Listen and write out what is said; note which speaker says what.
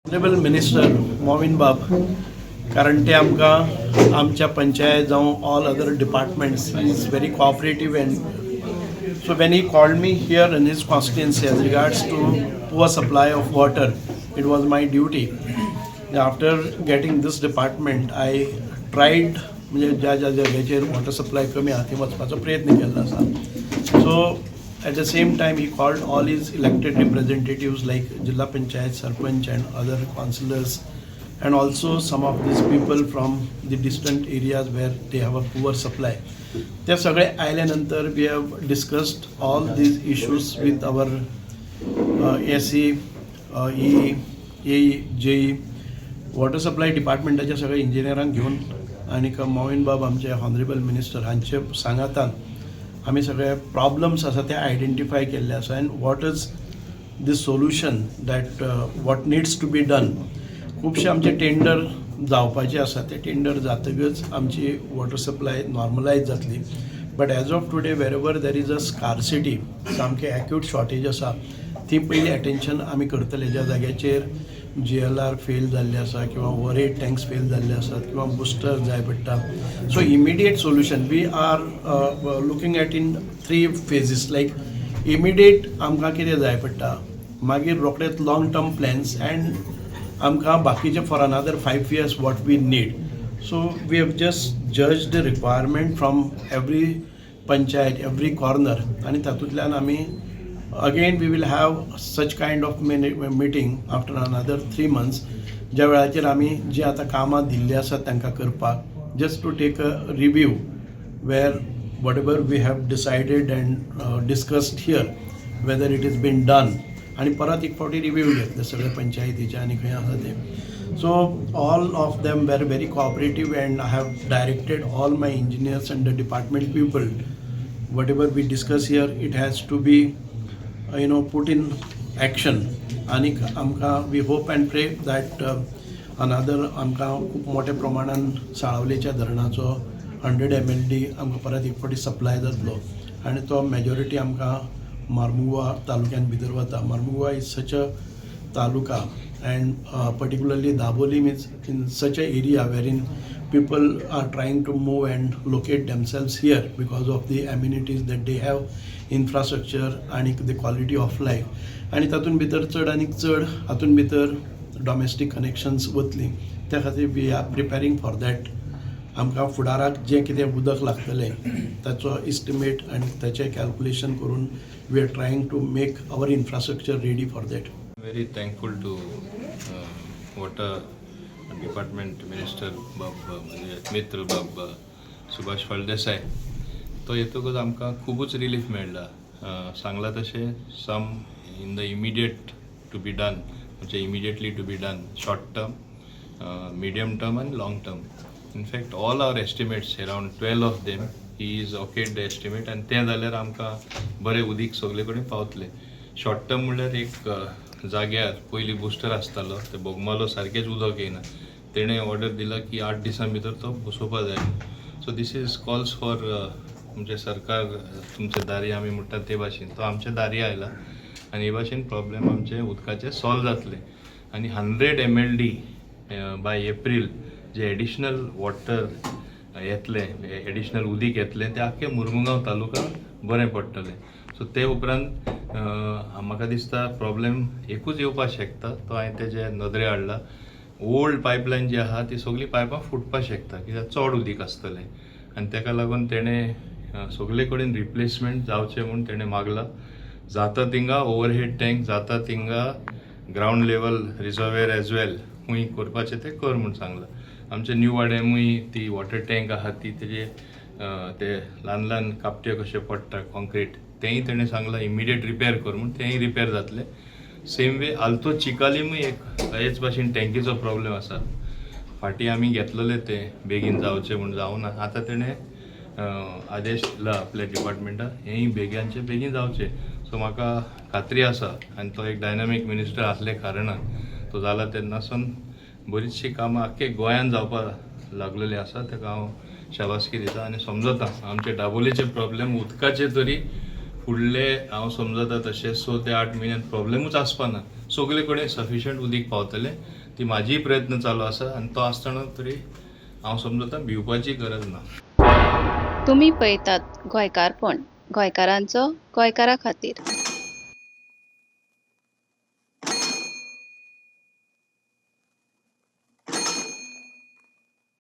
Speaker 1: Honourable minister Mauvin बाब, कारण ते आमकां आमच्या पंचायत जावं all other departments is very cooperative, and so when he called me here in his constituency as regards to poor supply of water, it was my duty. After getting this department, I tried, म्हणजे ज्या ज्या जाग्याचेर water supply कमी आहा थंय वचपाचो प्रयत्न केल्लो आसा. So at the same time he called all his elected representatives like Jilla Panchayat, Sarpanch and other councillors, and also some of these people from the distant areas where they have a poor supply. ते सगळे आयल्या नंतर we have discussed all these issues with our SE, E, A, JE, water supply डिपार्टमेंटाच्या सगळ्या इंजिनियरांक घेवन आनीक मॉविन बाब आमचे honourable minister हांचे सांगातान आमी सगळे प्रॉब्लम्स आसा ते आयडेंटिफाय केल्ले आसा and what is the solution that what needs to be done. खुबशे आमचे टेंडर जावपाचे आसा. ते टेंडर जातकच आमची वॉटर सप्लाय नॉर्मलायज जातली, but as of today, wherever there is a scarcity, सामकें एक्यूट शॉर्टेज आसा, ती पयली अटेन्शन आमी करतले. ज्या जाग्याचेर जीएलआर फेल जाल्ले आसा किंवा ओवरहेड टँक्स फेल जाल्ले आसात किंवा बुस्टर जाय पडटा, so immediate solution we are looking at in three phases, like immediate आमकां कितें जाय पडटा, मागीर रोखडेच लाँग टर्म प्लॅन्स अँड आमकां बाकीचे for another 5 years what we need. So we have just judge the requirement from every panchayat, every corner, आनी तातूंतल्यान आमी again we will have such kind of meeting after another 3 months, ज्या वेळाचेर आमी जी आतां कामां दिल्लीं आसात तांकां करपाक, just to take a review where whatever we have decided and discussed here, whether it is been done, आनी परत एक फावटी रिव्यू घेतले सगळे पंचायतीचे आनी खंय आसा ते. So all of them were very cooperative and I have directed all my engineers and the department people, whatever we discuss here, it has to be put in action. आनीक आमकां we hope and pray that another आमकां खूब मोठ्या प्रमाणान साळावलेच्या धरणाचो 100 MLD आमकां परत एक फावटी सप्लाय जातलो आनी तो मेजॉरिटी आमकां मार्मुगोवा तालुक्यान भितर वता. Mormugao is such a taluka and particularly Dabolim is in such a area wherein people are trying to move and locate themselves here because of the amenities that they have, infrastructure आणि the quality of life. आनी तातूंत भितर चड आनीक चड हातूंत भितर domestic connections वतलीं. त्या खातीर we are preparing for that. आमकां फुडाराक जें कितें उदक लागतलें ताचो इस्टिमेट आनी ताचें कॅल्कुलेशन करून we are trying to make our infrastructure ready for that.
Speaker 2: Very thankful to water department minister बाब, म्हणजे मित्र बाब सुभाष फळदेसाय. तो येतकच आमकां खुबूच रिलीफ मेळ्ळा. सांगला तशें some in the immediate to be done, म्हणजे immediately to be done, short term, medium term आनी long term. In fact, all our estimates, around 12 of them, he is okayed the estimate आनी तें जाल्यार आमकां बरें उदीक सगळे कडेन पावतलें. शॉर्ट टर्म म्हणल्यार एक जाग्यार पयलीं बुस्टर आसतालो, ते बोगमालो सारकेंच उदक येयना. तेणें ऑर्डर दिला की 8 दिसां भितर तो बसोवपा जाय. So this is calls for म्हणजे सरकार तुमच्या दारी आमी म्हणटात ते भाशेन तो आमच्या दारी आयला आनी हे भाशेन प्रॉब्लेम आमचे उदकाचे सॉल्व जातले. आनी 100 MLD by April J additional water येतलें, एडिशनल उदीक येतलें, तें आख्खें मुरमुगांव तालुका बरें पडटलें. सो ते उपरांत म्हाका दिसता प्रॉब्लेम एकूच येवपाक शकता, तो हांवें तेजे नदरे हाडला. ओल्ड पायपलायन जी आहा ती सगळीं पायपां फुटपाक शकता कित्याक चड उदीक आसतलें आनी तेका लागून तेणें सगळे कडेन रिप्लेसमेंट जावचें म्हूण तेणें मागलां. जाता थिंगा ओवरहेड टँक, जाता थिंगा ground level reservoir as well, खूंय करपाचें तें कर म्हूण सांगलां. आमच्या न्यू वाड्यामूय ती वॉटर टँक आहा ती तेजे ते ल्हान ल्हान कापट्यो कशे पडटा कॉन्क्रीट, तेंय तेणें सांगलां इमिडिएट रिपेर कर म्हूण. तेंय रिपेर जातलें. सेम वे आल्तो चिकालीमूय एक हेच भाशेन टँकीचो प्रॉब्लेम आसा. फाटीं आमी घेतलेले ते बेगीन जावचें म्हूण, जावना. आतां तेणें आदेश दिला आपल्या डिपार्टमेंटाक, हेंय बेगिनचे बेगीन जावचें. सो म्हाका खात्री आसा आनी तो एक डायनामीक मिनिस्टर आसले कारणान तो जाला तेन्नासून बरीचशीं कामां आख्खे गोंयान जावपाक लागलेलीं आसा. ताका हांव शाबासकी दिता आनी समजता आमचे दाबोलीचे प्रॉब्लेम उदकाचे तरी फुडले हांव समजता तशें 6 ते 8 म्हयन्यान प्रॉब्लेमूच आसपा ना. सगळे कडेन सफिशंट उदीक पावतलें. ती म्हाजीय प्रयत्न चालू आसा आनी तो आसतना तरी हांव समजता भिवपाची गरज ना.
Speaker 3: तुमी पळयतात गोंयकारपण, गोंयकारांचो गोंयकारा खातीर.